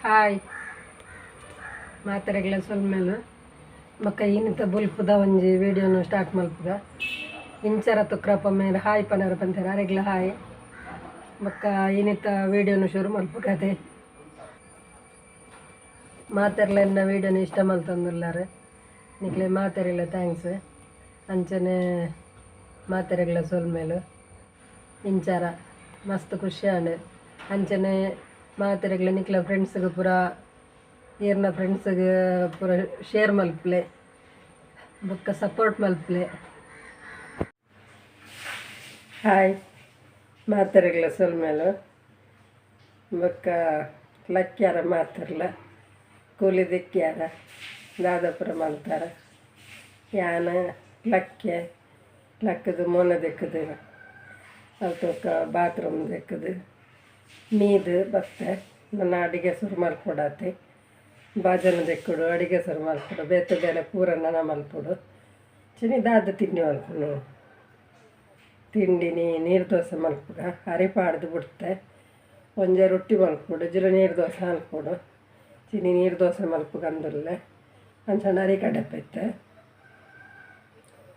Hi ಮಾತೆರೆಗ್ಲ ಸೊಲ್ಮೆಲು ಬೊಕ್ಕ ಇನ್ನಿತ ಬೊಲ್ಪುದ ಒಂಜಿ ವಿಡಿಯೋನು ಸ್ಟಾರ್ಟ್ ಮಲ್ಪುಗ ಇಂಚರ ತುಕ್ರಪ್ಪ ಮೇರ್ ಹಾಯ್ ಪನರ ಪಂತೆರ್ ಅರೆಗ್ಲ ಹಾಯ್ ಬೊಕ್ಕ ಇನ್ನಿತ ವಿಡಿಯೋನು ಶುರು ಮಲ್ಪುಗದೆ ಮಾತೆರ್ಲ ಎನ್ನ ವಿಡಿಯೋನು ಇಷ್ಟ ಮಲ್ತೊಂದುಲ್ಲೆರ್ ನಿಕ್ಲೆ ಮಾತೆರೆಗ್ಲ thanks ಅಂಚನೆ ಮಾತೆರೆಗ್ಲ ಸೊಲ್ಮೆಲು ಇಂಚರ ಮಸ್ತ್ ಖುಷಿ ಆಂಡ್ ಅಂಚನೆ ಮಾತೆರೆಗ್ಲ ನಿಕ್ಲ ಫ್ರೆಂಡ್ಸ್ಗ್ ಪೂರ ಈರ್ನ ಫ್ರೆಂಡ್ಸ್ಗ್ ಪೂರ ಶೇರ್ ಮಲ್ಪುಲೆ ಬೊಕ್ಕ ಸಪೋರ್ಟ್ ಮಲ್ಪುಲೆ. ಹಾಯ್ ಮಾತೆರೆಗ್ಲ ಸೊಲ್ಮೆಲು ಬೊಕ್ಕ ಲಕ್ಕ್ಯಾರ ಮಾತೆರ್ಲ ಕೂಲಿ ದಿಕ್ಕ್ಯಾರ ದಾದ ಪೂರ ಮಲ್ತಾರ ಯಾನ್ ಲಕ್ಕೆ ಲಕ್ಕುದು ಮೋನೆ ದೆಕ್ಕುದು ಅಲ್ತೊಕ ಬಾತ್ರೂಮ್ ದೆಕ್ಕುದು ಮೀದು ಬತ್ತೆ ನನ್ನ ಅಡಿಗೆ ಶುರು ಮಲ್ಪೊಡಾತೆ ಬಾಜನ ದೆಕ್ಕುಡು ಅಡಿಗೆ ಶುರು ಮಲ್ಪೊಡು ಬೇತೆ ಬೇಲೆ ಪೂರ ನನ ಮಲ್ಪೊಡು ಚಿನಿ ದಾದ ತಿಂಡಿ ಮಲ್ಪುನು ತಿಂಡಿನಿ ನೀರು ದೋಸೆ ಮಲ್ಪುಗ ಅರಿ ಪಾಡ್ದು ಬಿಡ್ತೆ ಒಂಜೆ ರೊಟ್ಟಿ ಮಲ್ಪೊಡು ಜಿರ ನೀರು ದೋಸೆ ಮಲ್ಪೊಡು ಚಿನಿ ನೀರು ದೋಸೆ ಮಲ್ಪುಗ ಅಂದುಲ್ಲೆ ಅಂಚನೆ ಅರಿ ಕಡೆಪೈತೆ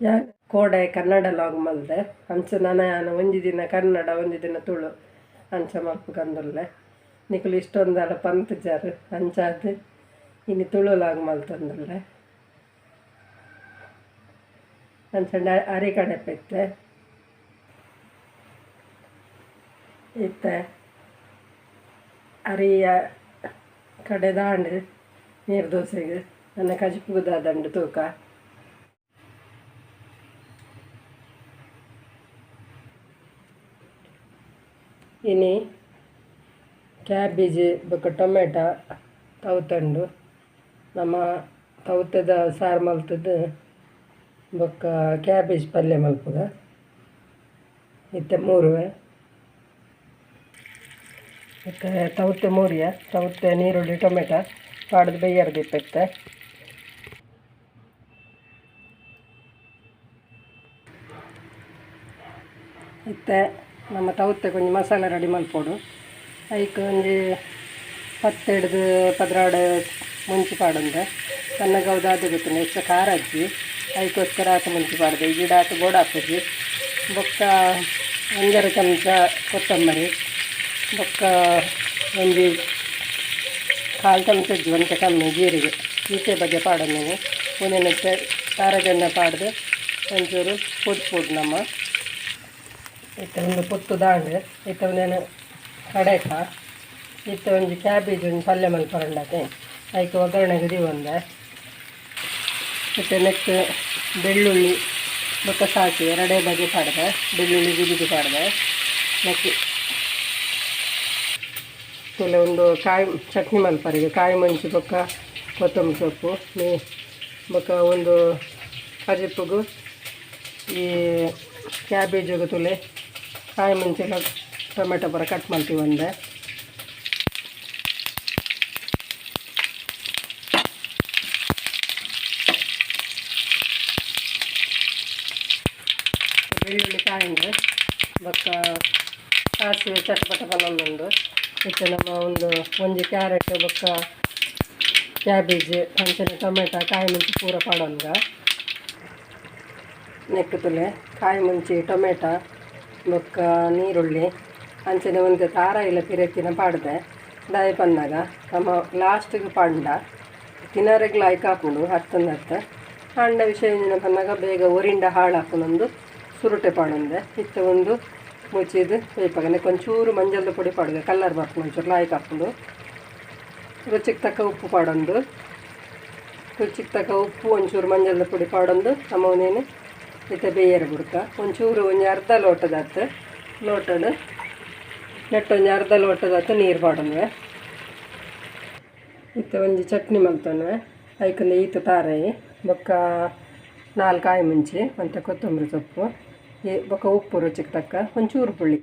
ಯಾನ್ ಕೋಡೆ ಕನ್ನಡ ಲಾಗ್ ಮಲ್ದೆ ಅಂಚ ನನ ಯಾನ್ ಒಂಜಿ ದಿನ ಕನ್ನಡ ಒಂಜಿ ದಿನ ತುಳು ಅಂಚ ಮಲ್ಪುಗ ಅಂದುಲ್ಲೆ ನಿಕುಲು ಇಷ್ಟೊಂದಾಲ ಪಂತುಜಾರ್ ಅಂಚಾದ್ ಇನಿ ತುಳು ಲಾಗ್ ಮಲ್ತೊಂದುಲ್ಲೆ ಅಂಚನೆ ಅರಿ ಕಡೆಪೈತೆ ಇತ್ತೆ ಅರಿಯ ಕಡೆದಾಂಡ್ ನೀರು ದೋಸೆಗ್ ನನ್ನ ಕಜಿಪುಗು ದಾದಂಡು ತೂಕ. ಇನಿ ಕ್ಯಾಬೇಜ್ ಬೊಕ್ಕ ಟೊಮೆಟೊ ತೌತುಂಡು ನಮ ತೌತೆದ ಸಾರು ಮಲ್ತುದು ಬೊಕ್ಕ ಕ್ಯಾಬೇಜ್ ಪಲ್ಯ ಮಲ್ಪುಗ ಇತ್ತೆ ಮೂರುವೆ ಇತ್ತೆ ತೌತೆ ಮೂರಿಯ ತೌತೆ ನೀರುಳ್ಳಿ ಟೊಮೆಟೊ ಪಾಡ್ದು ಬೇಯ್ಯರ ದೀಪ ಇತ್ತೆ. ಇತ್ತೆ ನಮ್ಮ ತೌತೆ ಒಂಜಿ ಮಸಾಲೆ ರೆಡಿ ಮಲ್ಪೊಡು ಐಕ್ ಒಂಜಿ ಪತ್ತೆಡ್ದು 12 ಮುಂಚಿ ಪಾಡೊಂದೆ ಸಣ್ಣಗೆ ಅವು ದಾದ ಗೊತ್ತುಂಡು ಹೆಚ್ಚ ಖಾರ ಅಜ್ಜಿ ಐಕೋಸ್ಕರ ಆತ ಮುಂಚಿ ಪಾಡ್ದೆ ಗಿಡ ಆತ ಬೋಡಾಪುಜಿ ಬೊಕ್ಕ 1.5 ಚಮಚ ಕೊತ್ತಂಬರಿ ಬೊಕ್ಕ ಒಂಜಿ 1/4 ಚಮಚ ಒಂತೆ ಕಮ್ಮಿ ಜೀರಿಗೆ ಈತೆ ಬಗ್ಗೆ ಪಾಡೊಂದಿನಿ ಒಂದೆನಕ್ಕೆ ತಾರಗೆಣ್ಣೆ ಪಾಡ್ದು ಒಂಚೂರು ಪೊದ್ ನಮ್ಮ ಇತ್ತೆ ಒಂದು ಪೊತ್ತು ದಾಂಡ್ ಇತ್ತೆ ಒಂದೇನು ಕಡೆಕ ಇತ್ತೆ ಒಂಜಿ ಕ್ಯಾಬೇಜ್ ಒಂಜಿ ಪಲ್ಯ ಮಲ್ಪರಂಡತೆ ಐಕ್ ಒಗ್ಗರಣೆಗೆ ದೀವೊಂದೆ ಇತ್ತೆ ನೆಕ್ಸ್ಟ್ ಬೆಳ್ಳುಳ್ಳಿ ಬೊಕ್ಕ ಸಾಸಿವೆ ಎರಡೇ ಬಗೆ ಪಾಡ್ದೆ ಬೆಳ್ಳುಳ್ಳಿ ಜೀರಿಗೆ ಪಾಡ್ದೆ ನೆಕ್ಸ್ಟ್ ಒಂದು ಕಾಯಿ ಚಟ್ನಿ ಮಲ್ಪರಿಗೆ ಕಾಯಿ ಮುಂಚಿ ಬೊಕ್ಕ ಕೊತ್ತಂಬರಿ ಸೊಪ್ಪು ಮೇ ಬೊಕ್ಕ ಒಂದು ಕಜಿಪುಗು ಈ ಕ್ಯಾಬೇಜಿಗೆ ತುಲೆ ಕಾಯಿ ಮುಂಚೆಲ್ಲ ಟೊಮೆಟೊ ಪೂರ ಕಟ್ ಮಲ್ತೀವಿ ಒಂದೆ. ಬೆಳ್ಳುಳ್ಳಿ ಕಾಯಿಂಡು ಬೊಕ್ಕ ಸಾಸಿವೆ ಚಟಪಟ ಪನೊಂದುಂಡು ಇತ್ತೆ ನಮ್ಮ ಒಂದು ಒಂಜಿ ಕ್ಯಾರೆಟ್ ಬೊಕ್ಕ ಕ್ಯಾಬೇಜ್ ಅಂಚನೆ ಟೊಮೆಟೊ ಕಾಯಿ ಮುಂಚಿ ಪೂರ ಪಾಡೊನ್ಗ ನೆಕ್ಕ್ ತುಲೆ ಕಾಯಿ ಮುಂಚಿ ಟೊಮೆಟೊ ಬೊಕ್ಕ ನೀರುಳ್ಳಿ ಅಂಚನೆ ಒಂತೆ ತಾರಾಯಿಲ ಪಿರೆತ್ತಿನ ಪಾಡ್ದೆ ದಾಯೆ ಪನ್ನಗ ನಮ್ಮ ಲಾಸ್ಟಿಗೆ ಪಾಂಡ ತಿನರೆಗ್ಲ ಐಕ್ ಆಪುಂಡು ಹತ್ತೊಂದು ಆಂಡ ವಿಷಯ ಎಂಚಿನ ಪನ್ನಗ ಬೇಗ ಒರಿಂಡ ಹಾಳಾಪುನೊಂದು ಸುರುಟೆ ಪಾಡೊಂದೆ ಇತ್ತೆ ಒಂದು ಮುಚ್ಚಿದ್ ಬೇಯ್ಪಾಗ ಒಂಚೂರು ಮಂಜಲ್ದ ಪೊಡಿ ಪಾಡುವೆ ಕಲ್ಲರ್ ಬರ್ಪುಂಡು ಒಂಚೂರು ಲಾಯ್ಕ್ ಆಪುಂಡು ರುಚಿಗೆ ತಕ್ಕ ಉಪ್ಪು ಪಾಡೊಂದು ರುಚಿಗೆ ತಕ್ಕ ಉಪ್ಪು ಒಂಚೂರು ಮಂಜಲ್ದ ಪೊಡಿ ಪಾಡೊಂದು ನಮ್ಮ ಒಂದೇನು ಇತ್ತೆ ಬೇಯರ ಬುಡ್ಕ ಒಂಚೂರು ಒಂಜಿ ಅರ್ಧ ಲೋಟದಾತ್ ಲೋಟಡ್ ನೆಟ್ ಒಂಜಿ ಅರ್ಧ ಲೋಟದಾತ್ ನೀರು ಪಾಡೊಂದುವೆ ಇತ್ತೆ ಒಂಜಿ ಚಟ್ನಿ ಮಲ್ತೊನುವೆ ಐಕೊಂದು ಈತ್ ತಾರಾಯಿ ಬೊಕ್ಕ 4 ಕಾಯಿ ಮುಂಚಿ ಒಂತೆ ಕೊತ್ತಂಬರಿ ಸೊಪ್ಪು ಬೊಕ್ಕ ಉಪ್ಪು ರುಚಿಗೆ ತಕ್ಕ ಒಂಚೂರು ಪುಳಿ.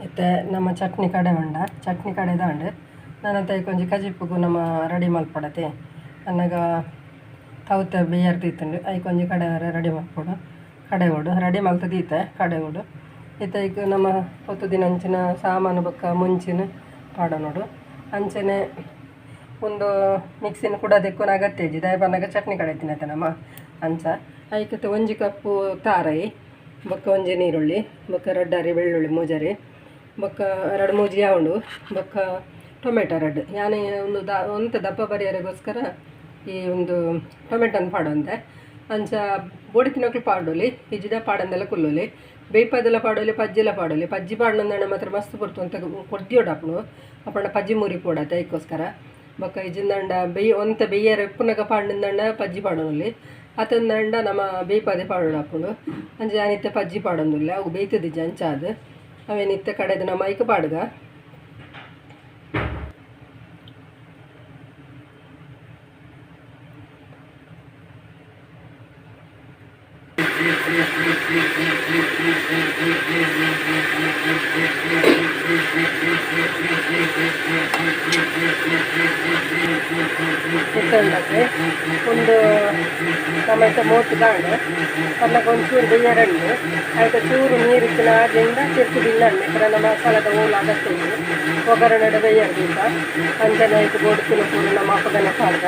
ಇತ್ತೆ ನಮ್ಮ ಚಟ್ನಿ ಕಡೆ ಉಂಡ ಚಟ್ನಿ ಕಡೆದಾಂಡ್ ನನ ಒಂಜಿ ಕಜಿಪುಗು ನಮ್ಮ ರೆಡಿ ಮಲ್ಪೊಡತೆ ಅನ್ನಗ ತೌತೆ ಬೇಯರ್ ದೀತುಂಡು ಐಕ್ ಒಂಜಿ ಕಡೆ ರೆಡಿ ಮಲ್ಪೊಡು ಕಡೆವೊಡು ರೆಡಿ ಮಲ್ತ್ ದೀತೆ ಕಡೆವೊಡು ಇತ್ತೆ ಐಕ್ ನಮ್ಮ ಪೊತ್ತು ದಿನಂಚಿನ ಸಾಮಾನು ಬೊಕ್ಕ ಮುಂಚಿನ ಪಾಡೋನೋಡು ಅಂಚನೆ ಒಂದು ಮಿಕ್ಸಿನ ಕೂಡ ದೆಕ್ಕುನ ಅಗತ್ಯ ಇಜ್ಜಿ ದಾಯ ಪನ್ನಗ ಚಟ್ನಿ ಕಡೆತಿನತೆ ನಮ್ಮ ಅಂಚ ಐಕತೆ ಒಂಜಿ ಕಪ್ಪು ತಾರೈ ಬೊಕ್ಕ ಒಂಜಿ ನೀರುಳ್ಳಿ ಬೊಕ್ಕ ರಡ್ಡರಿ ಬೆಳ್ಳುಳ್ಳಿ ಮೂಜರಿ ಬೊಕ್ಕ ಎರಡು ಮೂಜಿ ಯಾವುಂಡು ಬೊಕ್ಕ ಟೊಮೆಟೊ ರಡ್ಡು ಯಾನೆ ಒಂದು ಒಂತೆ ದಪ್ಪ ಬರಿಯರಿಗೋಸ್ಕರ ಈ ಒಂದು ಟೊಮೆಟೊನ ಪಾಡೊಂತೆ ಅಂಚ ಬೋಡಿ ತಿನ್ನೋಕ್ಲು ಪಾಡೋಲಿ ಇಜ್ಜಿಡ ಪಾಡಂದೆಲ್ಲ ಕುಲ್ಲೋಲಿ ಬೇಯ್ಪದೆಲ್ಲ ಪಾಡೋಲಿ ಪಜ್ಜಿಲ ಪಾಡೋಲಿ ಪಜ್ಜಿ ಪಾಡಂದಣ್ಣ ಮಾತ್ರ ಮಸ್ತ್ ಪೊರ್ತು ಅಂತ ಕೊಡ್ದಿಯೋಡಪ್ಪನು ಅಪ್ಪಣ ಪಜ್ಜಿ ಮುರಿ ಪೋಡತ್ತೆ ಐಕ್ಕೋಸ್ಕರ ಬೊಕ್ಕ ಇಜ್ಜಿಂದಂಡ ಬೇಯ್ ಒಂತೆ ಬೇಯ್ಯರ ಉಪ್ಪುನಗ ಪಾಡಂದಂಡ ಪಜ್ಜಿ ಪಾಡೋಲಿ ಅತಂದಂಡ ನಮ್ಮ ಬೇಯ್ಪದೆ ಪಾಡೋಡಪ್ಪುಂಡು ಅಂಚ ಯಾನಿತ್ತೆ ಪಜ್ಜಿ ಪಾಡೊಂದುಲ್ಲ ಅವು ಬೇಯ್ತದಿಜ್ಜ ಅಂಚಾದ್ ಅವೇನಿತ್ತೆ ಕಡೆದು ನಮ್ಮ ಐಕ್ ಪಾಡ್ಗ ಕುತ್ತಂಡಕ್ಕೆ ಒಂದು ಟೊಮೆಟೊ ಮೂತು ದಾಂಡು ಪನ್ನಗ ಒಂಚೂರು ಬೆಯ್ಯರಂಡು ಆಯ್ತು ಚೂರು ನೀರು ಇತ್ತಿನ ಆದ್ರಿಂದ ತಿರ್ತು ಬಿನ್ನಣ್ಣೆ ಈ ನಮ್ಮ ಮಸಾಲದ ಓಲು ಅಗತ್ಯ ಒಗ್ಗರಣೆ ಬೇಯರ್ ದೀಪ ಅಂಚನೆ ಆಯ್ತು ಬೋಡ್ತಿನ ಪೂರ ನಮ್ಮ ಅಪ್ಪಗನ ಪಾಡ್ದ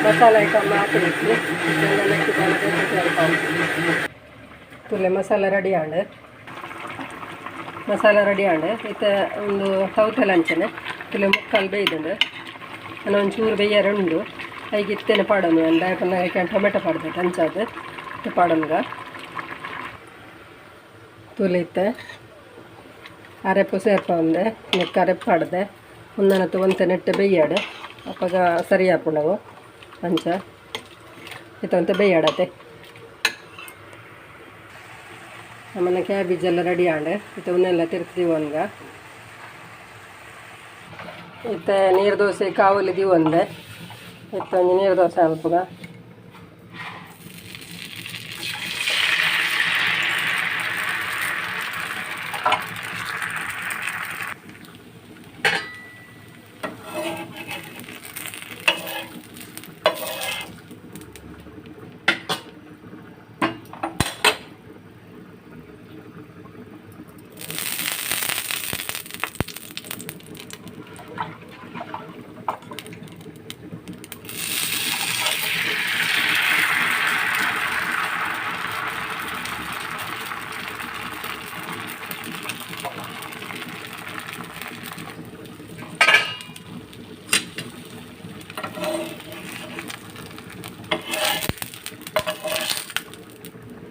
ಮಸಾಲ ಐಟಮ್ ಹಾಕಿಬಿಟ್ಟು ತುಲೆ ಮಸಾಲ ರೆಡಿ ಆಂಡ್ ಮಸಾಲ ರೆಡಿ ಆಂಡ್ ಇತ್ತ ಒಂದು ಸೌತೆಲ್ಲ ಅಂಚನೆ ತುಲೆ ಮುಕ್ಕಾಲು ಬೇಯ್ದುಂಡು ನಾನು ಒಂಚೂರು ಬೇಯ್ಯರ ಉಂಡು ಐಗೆ ಇತ್ತೇನೆ ಪಾಡೋನು ಅಂದ ಯಾಕಂದ್ರೆ ಟೊಮೆಟೊ ಪಾಡ್ಬೇಕು ಅಂಚಾದ ಇತ್ತೆ ಪಾಡೋನ್ಗ ತುಲೆ ಇತ್ತೆ ಅರೆಪ್ಪು ಸೇರ್ಪಂದೆ ನೆಕ್ಕ ಅರೆಪ್ಪು ಪಾಡ್ದೆ ಒಂದನತ್ತು ಒಂತೆ ನೆಟ್ಟೆ ಬೇಯ್ಯಾಡು ಅಪ್ಪಗ ಸರಿ ಆಪುಂಡವು ಅಂಚ ಇತ್ತಂತೆ ಬೇಯ್ಯಾಡತ್ತೆ ನಮ್ಮನ್ನ ಕ್ಯಾಬೇಜ್ ಎಲ್ಲ ರೆಡಿ ಆಂಡ್ ಇತ್ತೆ ಉನ್ನೆಲ್ಲ ತಿರ್ತೀವಿ ಒನ್ಗ ಇತ್ತೆ ನೀರು ದೋಸೆ ಕಾವಲಿ ದೀವೊಂದೆ ಇತ್ತೆ ಒಂಜಿ ನೀರು ದೋಸೆ ಅಲ್ಪುಗ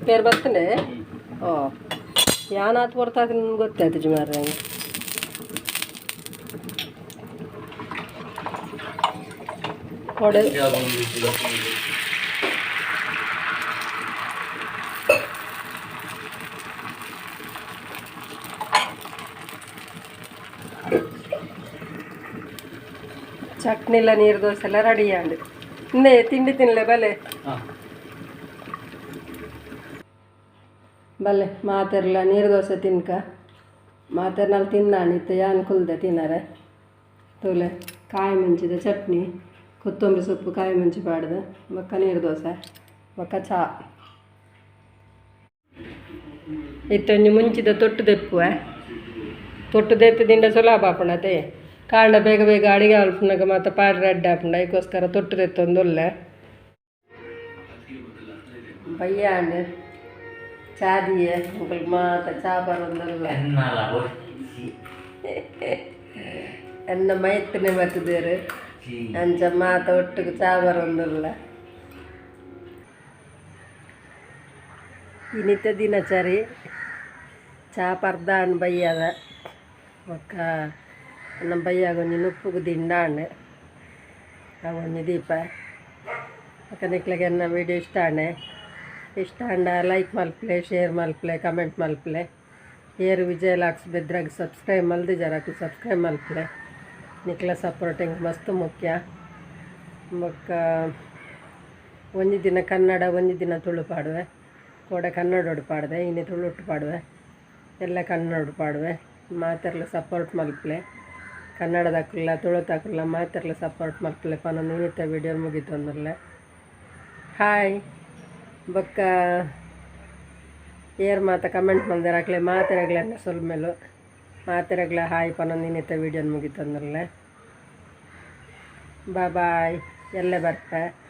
ಪೇರು ಬರ್ತನೆ ಓ ಯಾನಾತ್ ಬರ್ತಾದ ನಿಮ್ಗೆ ಗೊತ್ತಾಯ್ತು ಜುಮಾರ ಕೊಡೆ ಚಟ್ನಿಲ್ಲ ನೀರು ದೋಸೆ ಎಲ್ಲ ರೆಡಿ ಆಂಡ್ ಇನ್ನೇ ತಿಂಡಿ ತಿನ್ನಲೆ ಬಲೆ ಬಲ್ಲೆ ಮಾತೆರ್ಲ ನೀರು ದೋಸೆ ತಿನ್ಕ ಮಾತೆರ್ನಲ್ಲಿ ತಿನ್ನಾಣಿ ಇತ್ತೆ ಯಾನ್ ಕುಲ್ದೆ ತಿನ್ನರೆ ತೂಲೆ ಕಾಯಿ ಮುಂಚಿದ ಚಟ್ನಿ ಕೊತ್ತಂಬರಿ ಸೊಪ್ಪು ಕಾಯಿ ಮುಂಚಿ ಪಾಡ್ದು ಬೊಕ್ಕ ನೀರು ದೋಸೆ ಬೊಕ್ಕ ಚಾ ಇತ್ತೊಂಜಿ ಮುಂಚಿದ ತೊಟ್ಟು ದೆಪ್ಪುವೆ ತೊಟ್ಟು ದೆತ್ತು ದಿಂಡ ಸುಲಭ ಆಪುಂಡತೆ ಕಾಂಡ ಬೇಗ ಬೇಗ ಅಡಿಗೆ ಮಲ್ಪುನಗ ಮಾತ ಪಾಡ್ರೆ ಅಡ್ಡ ಆಪುಂಡು ಐಕೋಸ್ಕರ ತೊಟ್ಟು ದೆತ್ತೊಂದುಲ್ಲೆ ಬಯ್ಯಾಂಡ್ ಚಾದಿಯೆ ಮೊಕುಲು ಮಾತ ಚಾ ಬರೊಂದುಲ್ಲ ಎನ್ನ ಮೈತ್ನೆ ಬತ್ತುದೇರು ಅಂಚ ಮಾತ ಒಟ್ಟುಗು ಚಾ ಬರೊಂದುಲ್ಲ ಇನಿತ ದಿನಚರಿ ಚಾ ಪರ್ದಾಂಡ್ ಬಯ್ಯದ ಬೊಕ್ಕ ನಮ್ಮ ಬಯ್ಯಾಗ ಒಂಜಿ ನುಪ್ಪುಗು ದಿಂಡಾಂಡ್ ಅವು ಒಂಜಿ ದೀಪ ಬೊಕ್ಕ ನಿಕ್ಲೆಗ್ ಎನ್ನ ವೀಡಿಯೋ ಇಷ್ಟ ಆಂಡ್ ಇಷ್ಟ ಆಂಡ ಲೈಕ್ ಮಲ್ಪುಲೆ ಶೇರ್ ಮಲ್ಪುಲೆ ಕಮೆಂಟ್ ಮಲ್ಪುಲೆ ಏರು ವಿಜಯ ಲಾಕ್ಸ್ ಬೆದ್ರಾಗ್ ಸಬ್ಸ್ಕ್ರೈಬ್ ಮಲ್ದಿಜಾರ ಸಬ್ಸ್ಕ್ರೈಬ್ ಮಲ್ಪುಲೆ ನಿಕ್ಲ ಸಪೋರ್ಟ್ ಎಂಕ್ ಮಸ್ತ್ ಮುಖ್ಯ ಬೊಕ್ಕ ಒಂಜಿ ದಿನ ಕನ್ನಡ ಒಂಜಿ ದಿನ ತುಳು ಪಾಡುವೆ ಕೋಡೆ ಕನ್ನಡೊಡು ಪಾಡ್ದೆ ಇನಿ ತುಳುಟ್ಟು ಪಾಡುವೆ ಎಲ್ಲ ಕನ್ನಡ ಪಾಡುವೆ ಮಾತೆರ್ಲ ಸಪೋರ್ಟ್ ಮಲ್ಪುಲೆ ಕನ್ನಡದಕುಲ್ಲ ತುಳುತಕುಲ್ಲ ಮಾತೆರ್ಲ ಸಪೋರ್ಟ್ ಮಲ್ಪುಲೆ ಪನೊಂದು ಇನಿತ ವೀಡಿಯೋ ಮುಗಿತೊಂದುಲ್ಲೆ ಹಾಯ್ ಬೊಕ್ಕ ಏರ್ ಮಾತ ಕಮೆಂಟ್ ಮಲ್ದೆರ್ ಅಕ್ಲೆ ಮಾತೆರೆಗ್ಲ ಸೊಲ್ಮೆಲು. ಮಾತೆರೆಗ್ಲ ಹಾಯ್ ಪನೊಂದು ಇನ್ನಿತ ವೀಡಿಯೋನ್ ಮುಗಿತಂದ್ರಲ್ಲ. ಬಾಯ್ ಬಾಯ್, ಎಲ್ಲೆ ಬರ್ಪೆ.